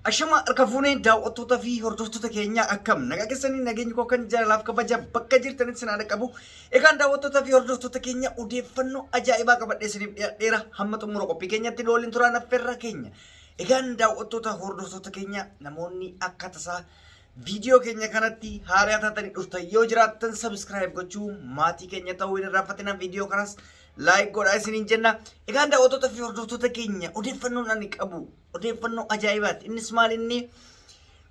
Ashama harka fuunee daawwattoota fi hordoftoota keenya, akkam nagaa keessanii? Nageenyi koo kan jaalalaaf kabaja bakka jirtanitti sinaa dhaqqabu. Egaan daawwattoota fi hordoftoota keenya, odeeffannoo ajaa'ibaa qabadhee isiniif dhiyaadheera. Hamma xumura qophii keenyatti nu waliin turaan affeerraa keenya. Egaan daawwattoota hordoftoota keenya, namoonni akka tasaa viidiyoo keenya kanatti haaraa taatanii dhuftan yoo jiraattan, subscribe gochuu maatii keenya ta'uu hin irraanfatina. Viidiyoo kanas like godhaa isiniin jenna. Egaan daawwattoota fi hordoftoota keenya, odeeffannoon ani qabu odeeffannoo ajaa'ibaati. Innis maal? Inni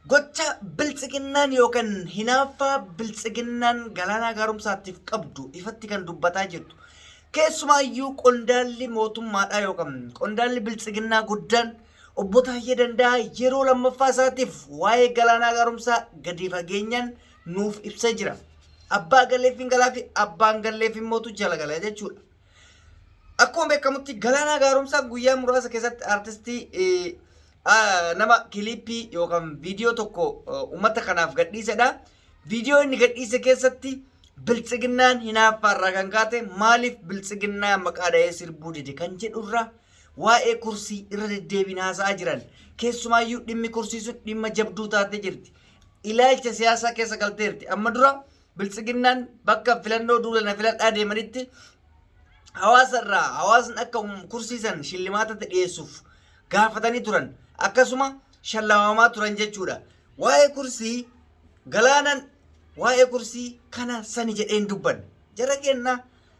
gocha biltsiginnaan yookaan hinaaffaa biltsiginnaan Galaanaa Gaaromsaatiif qabdu ifatti kan dubbataa jirtu. Keessumaayyuu qondaalli mootummaadhaa yookaan qondaalli biltsiginnaa guddaan obbo Taayyee Danda'aa yeroo lammaffaa isaatiif waa'ee Galaanaa Gaaromsaa gadi fageenyaan nuuf ibsee jira. Abbaa galeef hin galaa fi abbaan galleef immootu jala gala jechuudha. Akkuma beekamutti Galaanaa Gaaromsaa guyyaa muraasa keessatti aartistii nama kiliippii yookaan viidiyoo tokko uummata kanaaf gadhiisedha. Viidiyoo inni gadhiise keessatti biltsiginnaan hinaaffaarraa kan kaate maaliif biltsiginnaa maqaa dha'ee sirbuu dide kan jedhurra waa'ee kursii irra deddeebiin haasa'aa jiran. Keessumaayyuu dhimmi kursii sun dhimma jabduu taatee jirti. Ilaalcha siyaasaa keessa galteerti. Amma dura biltsiginnaan bakka filannoo duula na filadhaa deemanitti hawaasa irraa hawaasni akka kursii san shillimaatatti dhiyeessuuf gaafatanii turan. Akkasuma shallamamaa turan jechuudha. Waa'ee kursii Galaanan waa'ee kursii kana sani jedheen dubbanne. Jara kenna,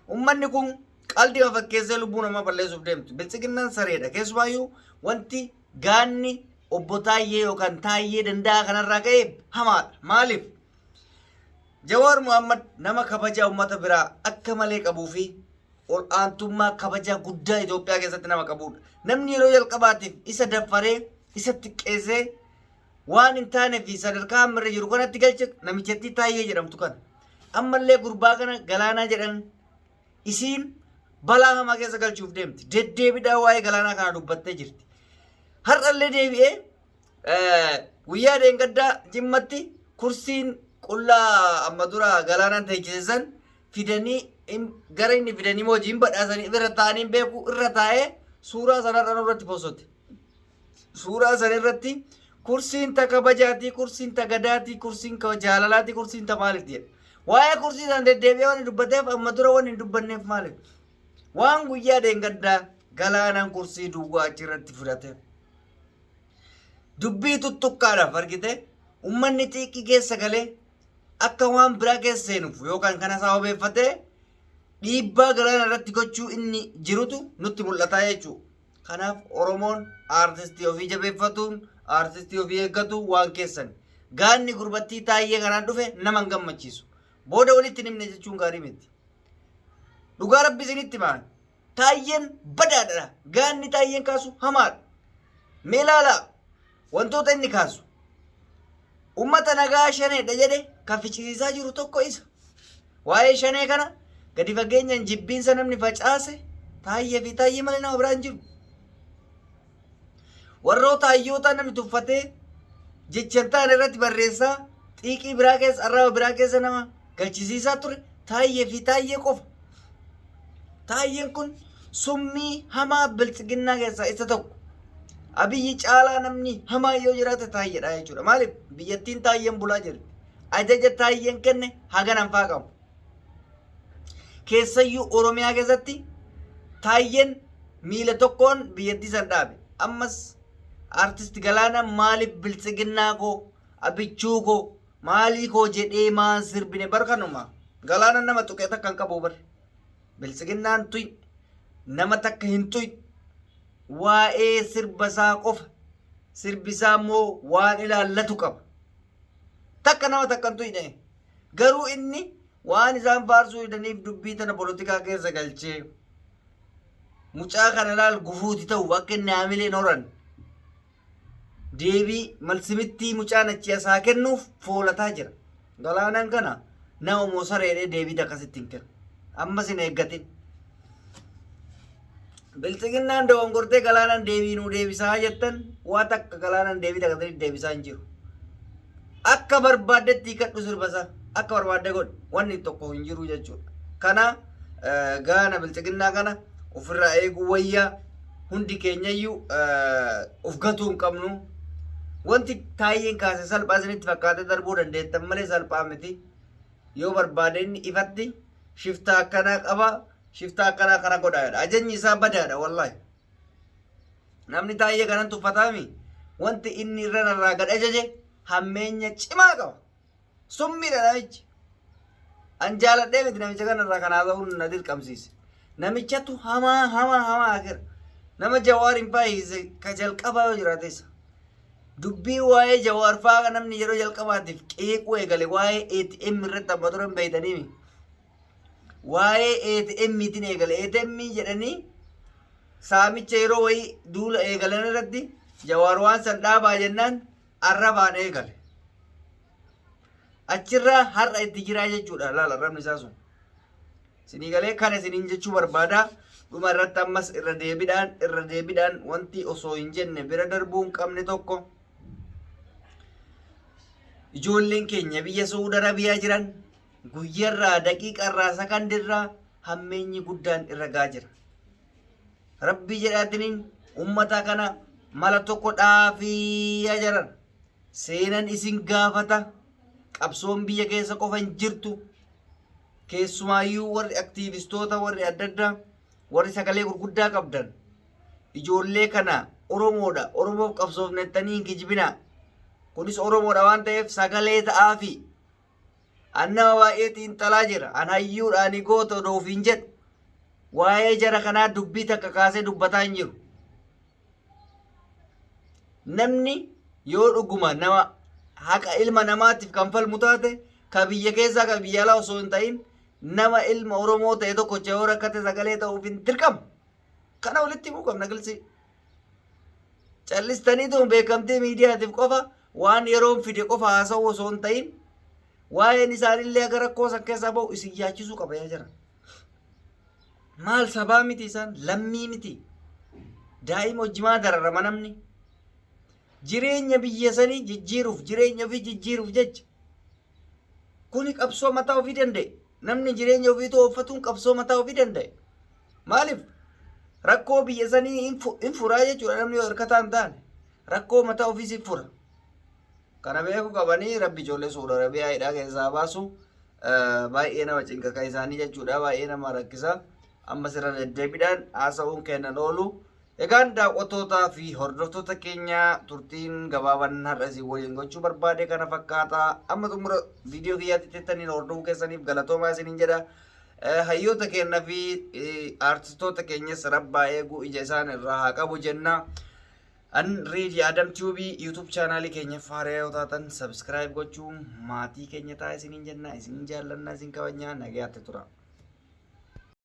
ummanni kun qaldii fakkeessee lubbuu namaa balleessuuf deemtu. Biltsiginnaan sareedha. Keessumaayyuu wanti gaanni obbo Taayyee yookaan Taayyee Danda'aa kanarraa ka'e hamaadha. Maaliif? Jawaar Muhammad nama kabajaa uummata biraa akka malee qabuu fi ol aantummaa kabajaa guddaa Itoophiyaa keessatti nama qabudha. Namni yeroo jalqabaatiif isa daffaree, isa xiqqeessee, waan hin taane fi sadarkaa amma irra jiru kanatti galche namichattii Taayyee jedhamtu kana. Ammallee gurbaa kana Galaanaa jedhan isiin balaa hamaa keessa galchuuf deemti. Deddeebiidhaan waa'ee Galaanaa kana dubbattee jirti. Har'allee deebi'ee guyyaa deengaddaa Jimmatti kursiin qullaa amma dura Galaanaan teechise san fidanii, gara inni fidanii moo hojiin badhaasanii irra taa'anii hin beeku, irra taa'ee suuraa sanarra nurratti posote. Suuraa san irratti kursiin ta kabajaatii, kursiin ta gadaatii, kursiin ka jaalalaatii, kursiin ta maaliiti jedha. Waa'ee kursii san deddeebi'ee waan dubbateef amma dura waan hin dubbanneef maaliif? Waan guyyaa deengaddaa Galaanaan kursii duwwaa achirratti fudhate. Dubbii tuttuqqaadhaaf argite ummanni xiiqii keessa galee akka waan biraa keessa seenuuf yookaan kana sababeeffatee dhiibbaa Galaana irratti gochuu inni jirutu nutti mul'ataa jechuudha. Kanaaf Oromoon aartistii ofii jabeeffatuun, aartistii ofii eeggatu waan keessan. Gaanni gurbattii Taayyee kanaan dhufe nama hin gammachiisu. Booda walitti hin himne jechuun gaarii miti. Dhugaa rabbi isinitti himaa. Taayyeen badaadha. Gaanni Taayyeen kaasu hamaadha. Mee ilaalaa wantoota inni kaasu. Uummata nagaa shaneedha jedhe kan fichisiisaa jiru tokko isa. Waa'ee shanee kana gadi fageenyaan jibbiinsa namni facaase Taayyee fi Taayyee malee nama biraa hin jiru. Warroota hayyoota namni tuffatee jecha hin taane irratti barreessaa, xiiqii biraa keessa, arraba biraa keessa nama galchisiisaa ture Taayyee fi Taayyee qofa. Taayyeen kun summii hamaa biltsiginnaa keessaa isa tokko. Abiyyi caalaa namni hamaa yoo jiraate Taayyeedha jechuudha. Maaliif? Biyyattiin Taayyeen bulaa jirti. Ajaja Taayyeen kenne haganan faa qabu. Keessayyuu Oromiyaa keessatti Taayyeen miila tokkoon biyyattii san dhaabe. Ammas artist Galaana maaliif biltsiginnaa koo, abichuu koo, maalii koo jedhee maan sirbine bar kanuma. Galaana nama tuqee takka hin qabu bar. Biltsiginnaan tuy nama takka hin tuy, waa'ee sirba isaa qofa, sirbi isaa immoo waan ilaallatu qaba. Takka nama takka hin tuyne. Garuu inni waan isaan faarsuu didaniif dubbii tana polotikaa keessa galchee mucaa kana laal gufuuti ta'u akka inni haamileen horan deebii malsimittii mucaan achi asaa kennuuf foolataa jira. Galaanaan kana nama moo sareedhee deebii akkasitti hin kennu. Ammas hin eeggatin. Biltsiginnaan dogongortee Galaanaan deebii nuu deebisaa jettan, waa takka Galaanaan deebii takka deebisaa hin jiru. Akka barbaaddetti hiikadhu sirba isaa. Akka barbaadde godhi. Wanni tokko hin jiru jechuudha. Kana gaana biltsiginnaa kana ofirraa eeguu wayyaa, hundi keenyayyuu of gatuu hin qabnu. Wanti Taayyeen kaase salphaa isinitti fakkaatee darbuu dandeettan malee salphaa miti. Yoo barbaade inni ifatti shiftaa akkanaa qaba, shiftaa akkanaa kana godhaa jedha. Ajajni isaa badaadha wallaahi. Namni Taayyee kanan tuffataami. Wanti inni irra narraa gad ajaje hammeenya cimaa qaba. Summiidha namichi. An jaaladhee miti namicha kanarraa kan haasa'uun na dirqamsiise. Namichatu hamaa hamaa hamaa akira. Nama Jawaar hin faayise ka jalqabaa yoo jiraate isa. Dubbii waa'ee Jawaar fa'aa namni yeroo jalqabaatiif qeequu eegale waa'ee ATM irratti amma dura hin beeytaniimi. Waa'ee ATM tiin eegale. ATM jedhanii saamicha yeroo wayii duula eegalan irratti Jawaar waan san dhaabaa jennaan arrabaan eegale. Achirraa har'a itti jiraa jechuudha laala arrabni isaa sun. Isinii galee kana isiniin jechuu barbaada. Dhuma irratti ammas irra deebiidhaan irra deebiidhaan wanti osoo hin jenne bira darbuu hin qabne tokko ijoolleen keenya biyya Saudi Arabiyaa jiran guyyarraa daqiiqarraa sakandirraa hammeenyi guddaan irra gaa jira. Rabbii jedhaatiniin ummata kana mala tokko dhaafii yaa jaran. Seenan isin gaafata. Qabsoon biyya keessa qofa hin jirtu. Keessumaayyuu warri aktiivistoota warri adda addaa warri sagalee gurguddaa qabdan ijoollee kana Oromoodha Oromoof qabsoofnettanii hin kijibinaa. Kunis Oromoodha waan ta'eef sagalee ta'aafi. An nama baay'ee xiinxalaa jira. An hayyuudha ani goota odoo ofiin jedhu. Waa'ee jara kanaa dubbii takka kaasee dubbataa hin jiru. Namni yoo dhuguma nama haqa ilma namaatiif kan falmu taate ka biyya keessaa ka biyya alaa osoo hin ta'in nama ilma Oromoo ta'e tokkocha yoo rakkate sagalee ta'uuf hin dirqamu. Kana walitti himuu qabna gilsii. Callistaniitu beekamtii miidiyaatiif qofa waan yeroon fide qofa haasa'uu osoo hin ta'in waa'een isaanillee aga rakkoo san keessaa ba'u isin yaachisuu qaba yaa jara. Maal sabaa miti isaan lammii miti. Daa'ima hojjimaa dararama namni. Jireenya biyya sanii jijjiiruuf jireenya ofii jijjiiruuf jecha kuni qabsoo mataa ofii danda'e. Namni jireenya ofii tooffatuun qabsoo mataa ofii danda'e. Maaliif rakkoo biyya sanii hin furaa jechuudha namni yoo hirkataa hin taane rakkoo mataa ofiis hin fura. Kana beekuu qabanii rabbi ijoollee Suudi Arabiyaa hidhaa keessaa baasu baay'ee nama cinqa kan isaanii jechuudha baay'ee nama rakkisa. Ammas irra deddeebiidhaan haasa'uun kennan oolu. Egaan daawwattootaa fi hordoftoota keenya turtiin gabaabaan har'a isin waliin gochuu barbaade kana fakkaata. Amma xumura viidiyoo kiyyaatti teettaniin hordofuu keessaniif galatoomaa isiniin jedha. Hayyoota keenya fi aartistoota keenyas rabbaa eeguu ija isaan irraa haa qabu jenna. An Reedi Adam Tube YouTube chaanaalii keenya haaraa yoo taatan subscribe gochuun maatii keenya ta'a isiniin jenna. Isin jaallanna isin kabajna nagayaatti tura.